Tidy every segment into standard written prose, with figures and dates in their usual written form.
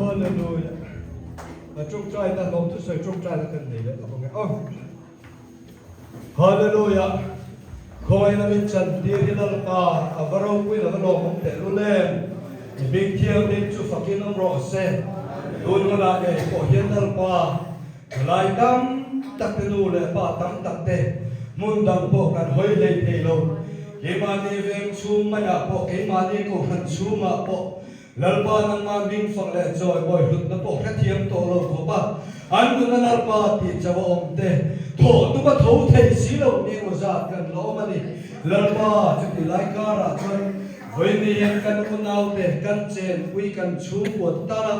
Hallelujah. A ṭawngṭai na hlawm thusawi ṭawngṭai na kan nei leh a bawk e. Aw. Hallelujah. Khawiin a min chantir hi Lalpa a va ropui la va lawmawm teh lul em. I hming thianghlim chu fakin awm rawh se. Tun hunah ngei pawh hian Lalpa Thalai tam tak te nu leh pa tam tak te hmun dang pawh kan hawi hlei thei lo. Keimahni veng chhung maiah pawh, keimahni kohhran chhungah pawh Lalpa nangmah hming fak leh chawi bawi hlutna pawh hrethiam tawh lo khawp a, an nuna Lalpa tih chauh a awm te, thawh tuma tho thei si lo eng aw zat kan la awm a ni. Lalpa chuti lai karah chuan vawiin hian kan unaute, kan chenpui, kan chhungkua te tana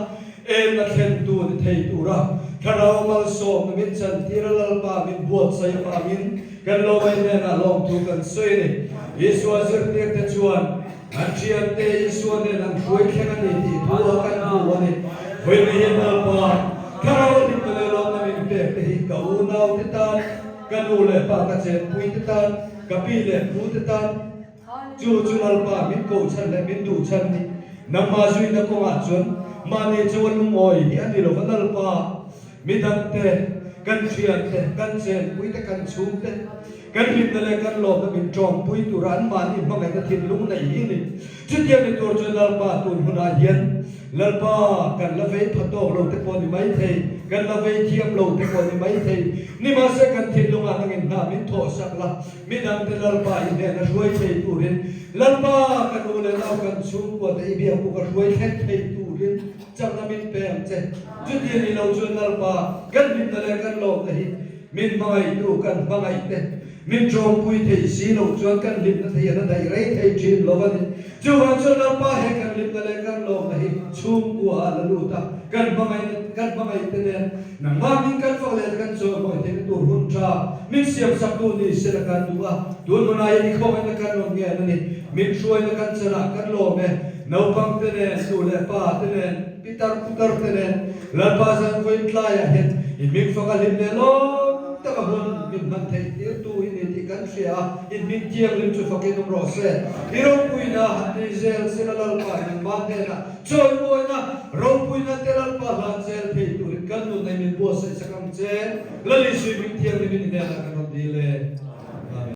Eng a thlentu ni thei tura Thlarau malsawmna min chantir a Lalpa min buatsaih avangin kan lo mai hnenah lawmthu kan sawi a ni. Isua zirtirte chuan an thiante Isua nen an hruai thleng a ni tih thu a kan hmu a ni. Vawiin hian Lalpa Thlarau a hlimna leh lawmna min pek te hi ka unaute tan, ka nu leh pa ka chenpuite tan, ka pi leh pute tan, Chu chu Lalpa min koh chhan leh min duh chhan ni. Nangmah zuina kawngah chuan mahni chu a lungawi hi a ni lo va, Lalpa, midangte, kan thiante, kan chenpuite, kan chhungte, kan hlimna leh kan lawmna min tawngpui tura an mahni hmangaihna thinlung nei hi ni. Chutiang ni tur chuan Lalpa tun hunah hian Lalpa kan la vei pha tawk lo te pawh ni maithei, kan la vei thiam lo te pawh ni maithei, nimahse kan thinlungah nangin hna min thawhsak la, Midangte Lalpa i hnena hruai thei turin, Lalpa ka nu leh nau kan chhungkuate i biakbuk a hruai thleng thei turin chakna min pe ang che. Chuti ni lo chuan Lalpa kan hlimna leh kan lawmna hi min hmangaihtu kan hmangaihte min tawngpui thei si lo chuan kan hlimna te hian a daih rei thei thin lo a ni. Chuvang chuan Lalpa he kan hlimna leh kan lawmna hi chhungkua ah la lut a, kan hmangaihna kan hmangaihte nen nangmah min kan fak leh kan chawimawi theihna tur hun tha min siamsaktu ni sela kan duh a, tun hmunah hian i khawngaihna kan rawn ngen a ni. Min hruaina kan chanah kan lawm e, naupangte nen, nu leh pa te nen, pitar putar te nen, Lalpa zan vawiin tlaiah hian i hming fak a hlim leh lawm tak a hun min hman theih tirtu i ni tih kan hria a, i hming thianghlim chu fakin awm rawh se. I ropuina han nei zel sela Lalpa in an man hnenah chawimawina ropuina te Lalpa hlan zel thei turin kan nun nei min buatsaih sak ang che. Lalisui hming thianghlim in i hnenah kan rawn dil e.